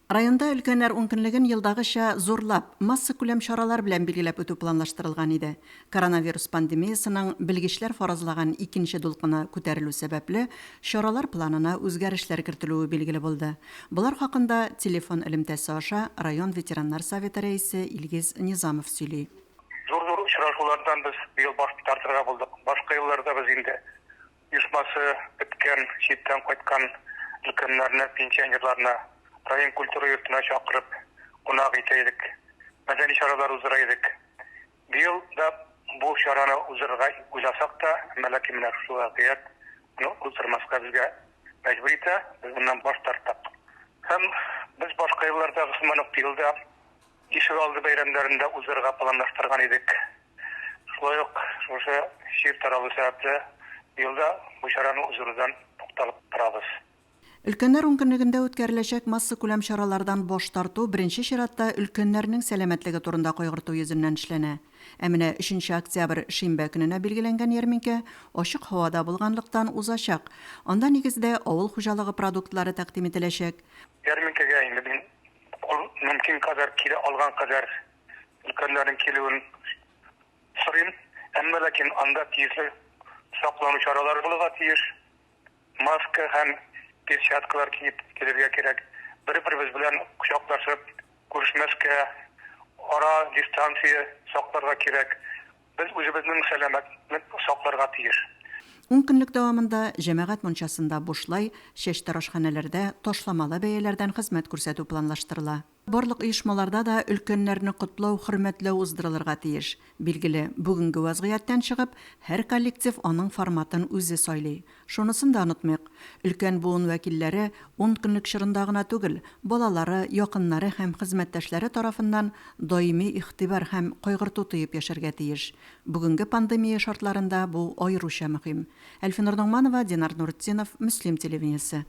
Районда өлкәннәр ункөнлеген елдагыча зурлап, массакүләм чаралар белән билгеләп үтү планлаштырылган иде. Коронавирус пандемиясенең белгечләр фаразлаган икенче дулкыны күтәрелү сәбәпле, чаралар планына үзгәрешләр кертелүе билгеле булды. Болар хакында телефон элемтәсе аша район ветераннар советы рәисе Илгиз Низамов сөйли. Зур-зур очрашулардан без быел баш тартырга булдык. Башка елларда без инде Оешмасы беткән, читтән кайткан өлкәннәрне, пенсионерларны район культура йортына чакырып, кунак итә идек, мәдәни чаралар уздыра идек. Быел да бу чараны уздырырга уйласак та, әмма ләкин менә шушы вазгыять моны уздырмаска безгә мәҗбүр итә, без моннан баш тарттык. Һәм без башка еллардагы сыман ук быел да Ишегалды бәйрәмнәрен дә уздырырга планлаштырган идек. Шулай ук шушы чир таралу сәбәпле, быел да бу чараны уздырудан тукталып торабыз. Өлкәннәр ункөнлегендә үткәреләчәк массакүләм чаралардан баш тарту беренче чиратта өлкәннәрнең сәламәтлеге турында кайгырту йөзеннән эшләнә. Ә менә өченче октябрь шимбә көненә билгеләнгән ярминкә ачык һавада булганлыктан узачак. Анда нигездә авыл хуҗалыгы продуктлары тәкъдим ителәчәк. Ярминкәгә инде мин Ул мөмкин кадәр килә алган кадәр өлкәннәрнең килүен сорыйм. Әмма ләкин анда тиешле саклану чаралары булырга тиеш. Маска һәм перчаткалар киеп килергә кирәк. Бер-беребез белән кочаклашып күрешмәскә, ара, дистанция сакларга кирәк. Без үзебезнең сәламәтлек сакларга тиеш. Ун көнлек дәвамында җәмәгать мунчасында бушлай, чәчтарашханәләрдә ташламалы бәяләрдән хезмәт күрсәтү планлаштырыла. Барлык оешмаларда да өлкәннәрне котлау, хөрмәтләү уздырылырга тиеш. Билгеле, бүгенге вазгыятьтән чыгып, һәр коллектив аның форматын үзе сайлый. Шунысын да онытмыйк, өлкән буын вәкилләре ун көнлек чорында гына түгел, балалары, якыннары һәм хезмәттәшләре тарафыннан даими игътибар һәм кайгырту тоеп яшәргә тиеш. Бүгенге пандемия шартларында бу аеруча мөһим. Әлфинур Ногманова, Динар Нуртдинов, Мөслим телевидениесе.